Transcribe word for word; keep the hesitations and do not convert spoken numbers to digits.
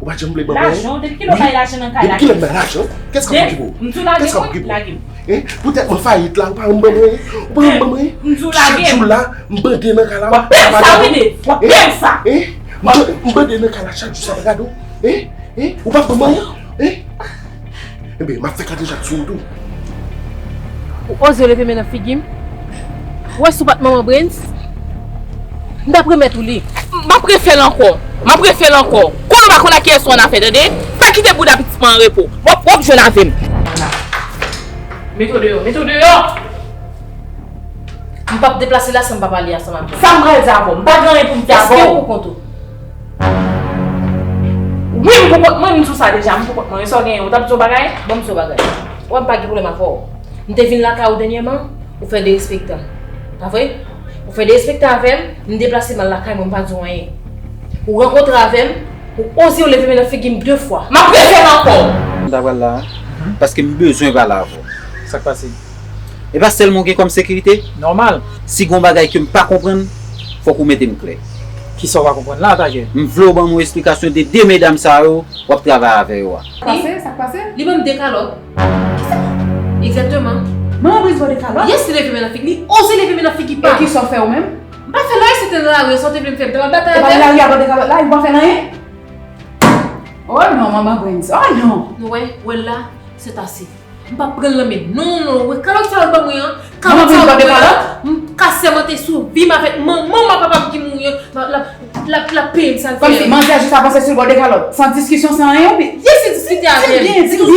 Ou pa janm vle ban mwen anyen? Lajan, depi kilè w bay lajan nan kay la? Depi kilè m bay lajan? Kès k ap okipe w? M di w lage m, wi, lage m. Hein? Poutèt mwen fayit la, ou pa janm ban mwen anyen? Ou pa janm ban mwen anyen? M di w lage m. Chak jou la, m bande nan kay la. W ap peye m sa, wi, Dave. W ap peye m sa. Hein? M ban-, m bande nan kay la chak jou, sa pa gade w? Hein? Hein? Ou pa ban mwen anyen? Hein? Enben, m ap fè kadejak sou ou tou. Ou oze leve men nan figi m? Ou wè si w pa t manman Brens, m t ap remèt ou li. M ap refè l ankò. M ap refè l ankò. Konnen w pa konn ak kiyès ou annafè, tande? Pa kite bouda pitit mwen an repo. W ap, w ap jwenn avè m. Mete w deyò, mete w deyò! M p ap deplase la san m pa pale ansanm avè w. Sa m pral di avè w? M pa gen anyen pou m di avè w. Èske ou pou kont ou? Wi, m pou kont mwen, m di w sa deja, m pou kont mwen. E sa w genyen, ou t ap di yon bagay? Ban m di w yon bagay. Ou wè m pa gen pwoblèm avè w. M te vin lakay ou dènyèman, ou fè derespektan. Pa vre? Ou fè derespektan avè m, m deplase m al lakay mwen, m pa di w anyen. Ou rankontre avè m, ou oze w leve men nan figi m de fwa. M ap refè l ankò! M ta pral la, paske m bezwen pale avè w. Sa k pase? E pa sèlman w gen kòm sekirite? Nòmal. Si gon bagay ke m pa konprann, fòk ou mete m klè. Kisa w pa konprann la, Tiger? M vle w ban m yon esplikasyon de de medam sa yo w ap travay avè yo a. Sa k pase? Sa k pase? Li ban m de kalòt. Kisa? Egzakteman. Manman Brens ba w de kalòt? Yes, li leve men nan figi. Li oze leve men nan figi pa m. E kisa w fè ou menm? M pa fè l anyen, se te nan lari, sa w te vle m fè? M ta pral batay avè l. E pa nan lari a ba w de kalòt la, ou pa fè l anyen? Oh non, manman Brens. Oh non. Nou wè, wè l la, se ase. M p ap pran l nan men non, non, non. Wè kalòt sa yo ban mwen an, kalòt sa yo ban mwen an, m ka sèmante sou vi m avèk manman m ak papa m ki mouri an, l ap, l ap, l ap peye m sa l fè. Kòmsi manzè jis avanse sou l ba w de kalòt. San diskisyon, san anyen, ou byen. Yes, se diskite avè m. Di l byen, di l byen.